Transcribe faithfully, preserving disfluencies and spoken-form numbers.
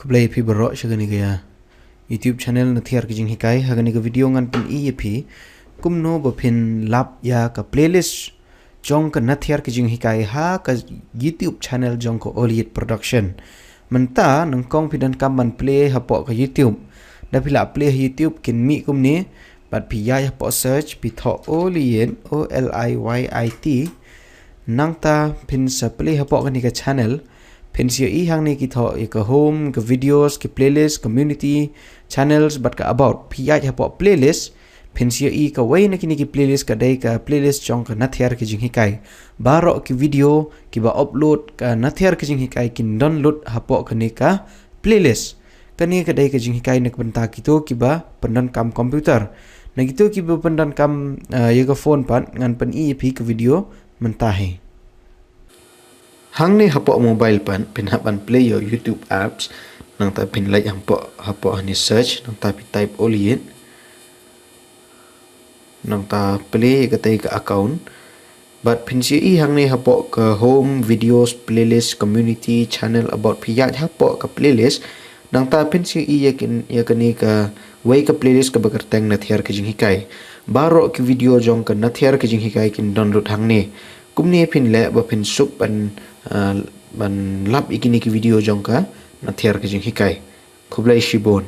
Khublei phi baroh sha kane ka YouTube channel Nathiar Ki Jinghikai. Ha kane ka video ngan pyni ïa phi kumno ba phin lap ïa ka playlist jong ka Nathiar Ki Jinghikai ha ka YouTube channel jong ka Oliet Production. Mynta nyngkong phi donkam ban play hapoh ka YouTube. Da phi lah play ha YouTube kin mih kumne, bad phi ïaid hapoh search, phi thoh Oliet, O L I Y I T. Nangta phin sa play hapoh kane ka channel. Phin sa ïohi hangne ki thoh ïa ka home, ka videos, ki playlist, community, channels, bad ka about. Phi ïaid hapoh playlist, phin sa ïohi kawei na kine ki playlist ka dei ka playlist jong ka Nathiar Ki Jinghikai. Baroh ki video kiba upload ka Nathiar Ki Jinghikai kin don lut hapoh kane ka playlist. Kane ka dei ka jinghikai na ka bynta kito kiba pyndonkam computer. Na kito kiba pyndonkam, eh, ïa ka phone pat, ngan pyni ïa phi ka video mynta hi. Hangne hapoh mobile pat, phin hap ban play ïa u YouTube apps. Nangta phin leit hapoh, hapoh hangne search, nangta phi type Oliet. Nangta play ïa katei ka account. Bad phin sa ïohi hangne hapoh ka home, videos, playlist, community, channel, about, phi ïaid hapoh ka playlist. Nangta phin sa ïohi ïa kin, ïa kane kawei ka playlist kaba kyrteng Nathiar Ki Jinghikai. Baroh ki video jong ka Nathiar Ki Jinghikai kin don lut hangne. Kumne phin leh ba phin suk ban, ah, ban lap ïa kine ki video jong ka Nathiar Ki Jinghikai. Khublei shibun.